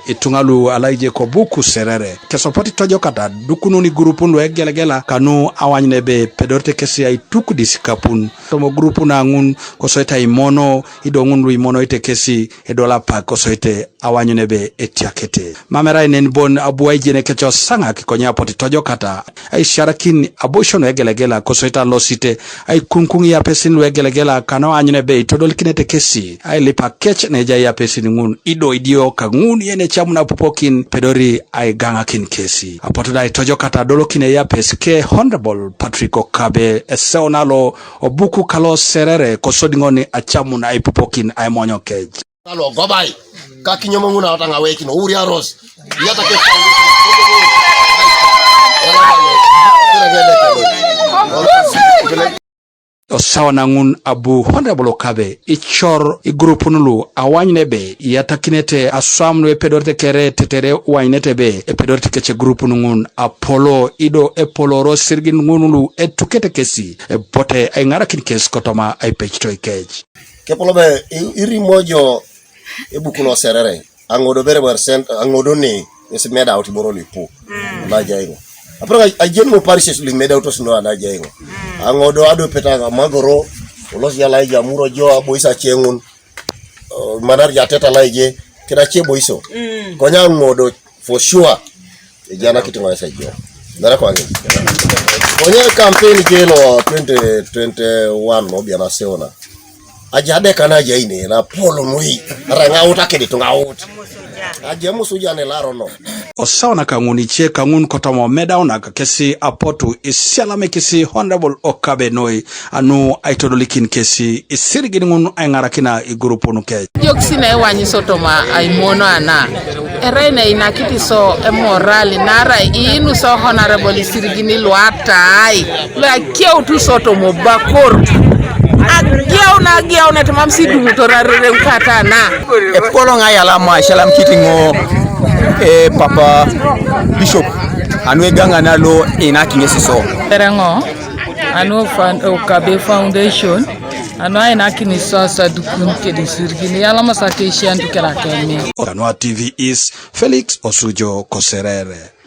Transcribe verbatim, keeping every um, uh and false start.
ituŋa lu alaije ko buku Serere. Kesopot itojokata dukunun igurupun lu egelegela kanu awanyun ebe epedorete kesi aituk disikapun. Tomo gurupun aŋun kosoite aimono, ido ŋun lu imonoite kesi edol apak kosoite awanyun ebe etiakete. Mam erai nen bon abu aijenekec osaŋak konye apotu itojokata aisiarakin aboisio nu egelegela kosoite alosite aikuŋkuŋ iapesin lu egelegela kanu aanyun ebe itodolikinete kesi ailip akec ne ejai iapesin ŋun, ido idio kaŋun yenecamun apupokin epedori aigaŋakin kesi. Apotu da itojokata adolokin eapes ke Honorable Patrick Okabe, eseuna lo obuku kalo Serere, kosodi ŋoni acamun aipupokin aimonyo kec. Alo gobai, ka kinyomo ŋun aota ŋaweikin ouriaros. Yata ke osawa na ŋun abu Honorable Okabe icor igurupun lu awanyun ebe iyatakinete aswam nu epedorete kere tetere wanyunete ebe epedorete kece gurupun ŋun apolo, ido epoloro sirigin ŋun lu etukete kesi ebote aiŋarakin kes kotoma aipecitoi kec. Kepolo be i-, irimojo ebukuno Serere, aŋodo bere bere sent, aŋodo ne, ŋesi medaut iboro lipu. Mm. Na jaiŋo. Apere ajen mo parishes li medaut osino na jaiŋo. Mm. Aŋodo adopet a Magoro, olos jala ija muro jo abois aceŋun. Uh, manar jateta laije, kida ce boiso. Mm. Konya aŋodo for sure. Ejana kiti ŋo ese jo. Nara kwa ngi. Konye campaign jelo twenty twenty-one no biana seona. Aja de kana aja ine na polo nui. Ara ŋaut akedi tu ŋaut. Aja musu jane laro no. Osawa na kaŋun ice kaŋun kotomo medau na kakesi apotu isialamekisi Honorable Okabe noi. Anu aitodolikin kesi isirigin ŋun aiŋarakina igurupun kec. Jokisi na iwanyis otoma aimono ana. Erai na inakiti so emoral nara iinu so honorable isirigin luatai. Luakiautu so tomo bakor. Agiau na agiau na temam si dumutor arere kata na. Epolong ayalama, shalam kitiŋo, eh, Papa Bishop. Anu egaŋana lo inakini so. Ereŋo. Anu fan-, Okabe Foundation, anu ainakini sasa dukun kede isirigin, iyalamasa keisha ndu kela kemi. Kanua T V is Felix Osujo Koserere.